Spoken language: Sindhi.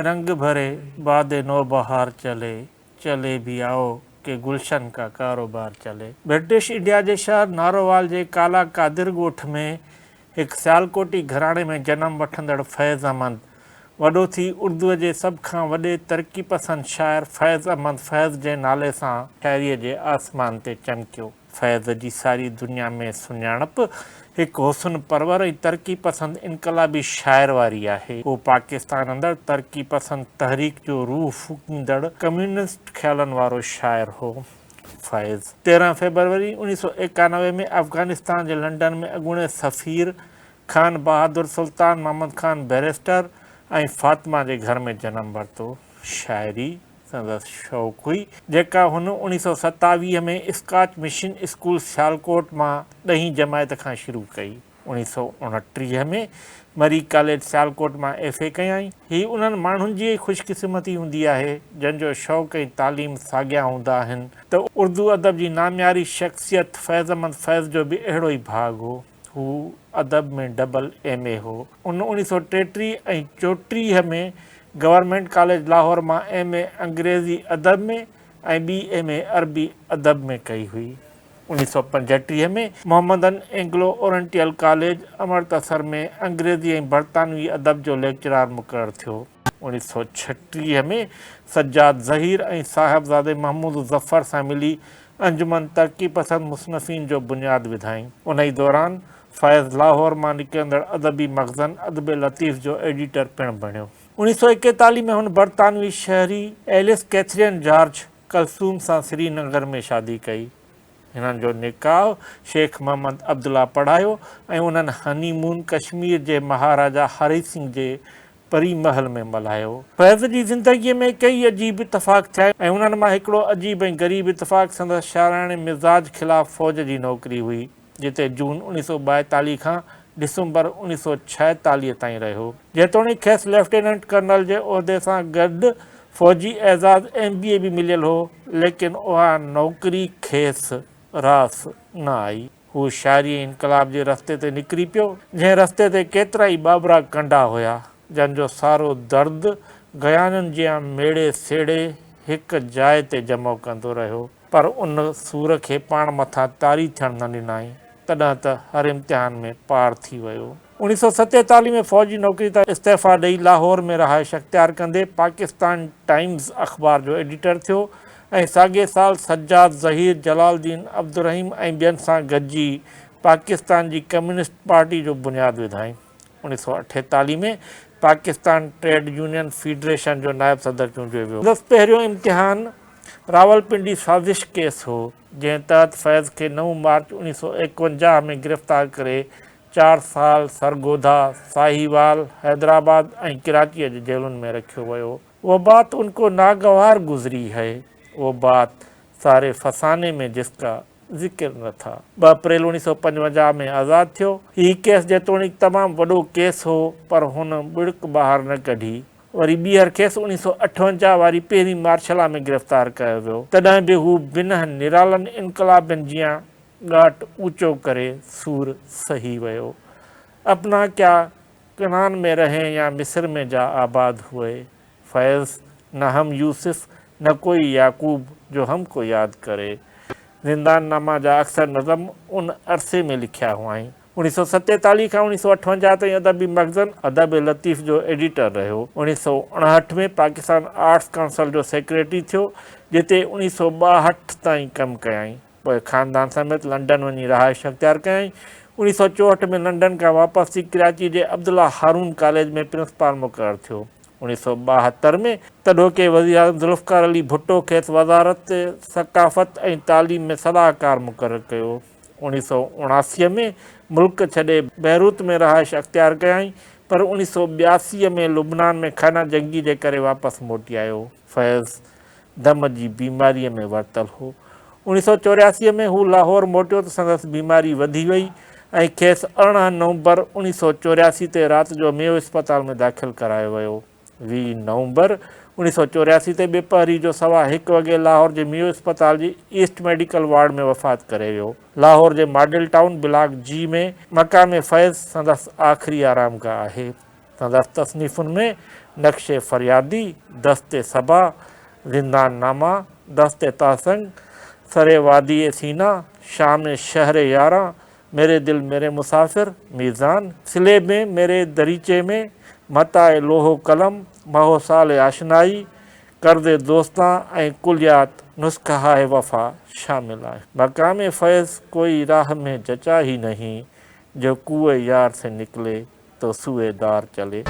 رنگ ڀري باد نوبهار چلي، چلي ڀي آئو ڪي گلشن ڪا ڪاروبار چلي. برٽش انڊيا جي شهر نارووال جي ڪالا قادر ڳوٺ ۾ هڪ سيالڪوٽي گهراڻي ۾ جنم وٺندڙ فيض احمد وڏو ٿي اردوء جي سڀ کان وڏي ترقي پسند شاعر فيض احمد فيض جي نالي سان شاعريء جي آسمان تي چمڪيو. فيض جي ساري دنيا ۾ سڃاڻپ هڪ حسن پرور ۽ ترقي پسند انقلابي شاعر واري آهي. هو پاڪستان اندر ترقي پسند تحريڪ جو روح ڦوڪيندڙ ڪميونسٽ خيالن وارو شاعر هو. فيض 13 فيبروري 1991 ۾ افغانستان جي لنڊن ۾ اڳوڻي سفير خان بهادر سلطان محمد خان بئريسٽر ۽ فاطمه جي گهر ۾ جنم ورتو. شاعري سندس شوق هئي، جيڪا هن 1927 ۾ اسڪاچ مشن اسڪول سيالڪوٽ مان ڏهين جماعت کان شروع ڪئي. 1929 ۾ مري ڪاليج سيالڪوٽ مان ايف اي ڪيائين. هي انهن ماڻهن جي ئي خوشقسمتي هوندي آهي، جن جو شوق ۽ تعليم ساڳيا هوندا آهن ته اردو ادب جي نامياري شخصيت فيض احمد فيض جو به اهڙو ئي ڀاڳ هو. هو ادب ۾ ڊبل ايم اي هو. ان 1933 ۽ 34 ۾ گورنمينٽ ڪاليج لاهور مان ايم اي انگريزي ادب ۾ ۽ ٻي ايم اي عربي ادب ۾ ڪئي هئي. 1935 ۾ Muhammadan Anglo Oriental College Amritsar ۾ انگريزي ۽ برطانوي ادب جو ليڪچرار مقرر ٿيو. 1936 ۾ سجاد ظهير ۽ صاحبزادي محمود الظفر سان ملي انجمن ترقي پسند مصنفين جو بنياد وڌائين. انهي دوران فيض لاهور مان نڪرندڙ ادبي مخزن ادب لطيف جو ايڊيٽر پڻ بڻيو. 1941 ۾ هن برطانوي شهري ايلس ڪيٿرين جارج ڪلثوم سان سري نگر ۾ شادي ڪئي. هنن جو نڪاح شيخ محمد عبدالله پڙهايو ۽ انهن هني مون ڪشمير جي مهاراجا هري سنگهه جي پري محل ۾ ملهايو. فيض جي زندگيء ۾ ڪيئي عجيب اتفاق ٿيا ۽ انهن مان هڪڙو عجيب ۽ غريب اتفاق سندس شاعراڻي مزاج خلاف فوج جي نوڪري هئي، جتي جون 1942 کان ڊسمبر 1946 تائين رهيو. جيتوڻيڪ کيس ليفٽيننٽ ڪرنل جي عهدي سان گڏ فوجي اعزاز ايم بي اي به مليل هو، ليڪن اها نوڪري کيس راس نه آئي. هو شاعري ۽ انقلاب جي رستي تي نڪري پيو، جنهن رستي تي ڪيترائي ٻاٻرا ڪنڊا هيا، جن جو سارو درد گيانن جيان ميڙي سيڙي هڪ جاء تي جمع ڪندو رهيو، پر ان سور کي پاڻ مٿان طاري ٿيڻ نه ڏنائين، تڏهن ته هر امتحان ۾ پار ٿي ويو. 1947 ۾ فوجي نوڪري تان استعيفيٰ ڏئي لاهور ۾ رهائش اختيار ڪندي پاڪستان ٽائيمز اخبار جو ايڊيٽر ٿيو ۽ ساڳئي سال سجاد ظهير، جلال الدين عبدالرحيم ۽ ٻين سان گڏجي پاڪستان جي ڪميونسٽ پارٽي جو بنياد وڌائين. 1948 ۾ پاڪستان ٽريڊ يونين فيڊريشن جو نائب صدر چونڊيو ويو. سندس پهريون امتحان راولپنڊي سازش ڪيس هو، جنهن تحت فيض کي 9 مارچ 1951 ۾ گرفتار ڪري چار سال سرگوڌا، ساهيوال، حيدرآباد ۽ ڪراچيء جي جيلن ۾ رکيو ويو. وہ بات ان کو ناگوار گذري هي، وہ بات ساري فساني ۾ جس ڪا ذڪر نه ٿا. 2 اپريل 1955 ۾ آزاد ٿيو. هي ڪيس جيتوڻيڪ تمام وڏو ڪيس هو، پر هن ٻڙڪ ٻاهر نه ڪڍي. وري ٻيهر کيس 1958 واري پهرين مارشلا ۾ گرفتار ڪيو ويو. تڏهن به هو بنهه نرالن انقلابين جيان ڳاٽ اوچو ڪري سور سهي ويو. اپنا ڪيا ڪنعان ۾ رهين يا مصر ۾ جا آباد هئي. فيض، نه هم يوسف نه ڪوئي يعقوب جو هم ڪو ياد ڪري. زندان نامه جا اڪثر نظم ان عرصي ۾ لکيا هئائين. 1947 کان 1958 تائين ادبي مخزن ادب لطيف جو ايڊيٽر رهيو. 1959 ۾ پاڪستان آرٽس ڪائونسل جو سيڪريٽري ٿيو، جتي 1962 تائين ڪم ڪيائين. پوء خاندان سميت لنڊن وڃي رهائش اختيار ڪيائين. 1964 ۾ لنڊن کان واپس ٿي ڪراچي جي عبدالله هارون ڪاليج ۾ پرنسپال مقرر ٿيو. 1972 ۾ تڏهوڪي وزيراعظم ذوالفقار علي ڀٽو کيس وزارت ثقافت ۽ تعليم ۾ صلاحڪار مقرر ڪيو. 1979 ۾ ملڪ ڇڏي بيروت ۾ رهائش اختيار ڪيائين، پر 1982 ۾ لبنان ۾ خانه جنگي جي ڪري واپس موٽي آيو. فيض دم جي بيماريء ۾ ورتل هو. 1984 ۾ هو لاهور موٽيو ته سندس بيماري وڌي وئي ۽ کيس 18 نومبر 1984 تي رات جو ميو اسپتال ۾ داخل ڪرايو ويو. 20 نومبر 1984 تي ٻپهري جو سوا هڪ وڳي لاهور جي ميو اسپتال جي ايسٽ ميڊيڪل وارڊ ۾ وفات ڪري ويو. لاهور جي ماڊل ٽائون بلاڪ جي ۾ مقام فيض سندس آخري آرامگاهه آهي. سندس تصنيفن ۾ نقش فريادي، دست صبا، زندان نامه، دست تاسنگ، سر وادي سينا، شام شهر ياران، ميري دل ميري مسافر، ميزان، سلي ۾ ميري دريچي ۾، متاع لوح و قلم، مهو سال آشنائي، قرض دوستان ۽ ڪليات نسخهء وفا شامل آهن. مقام فيض ڪوئي راهه ۾ جچا هي نهين، جو ڪوئي يار سي نڪلي تو سوئي دار چلي.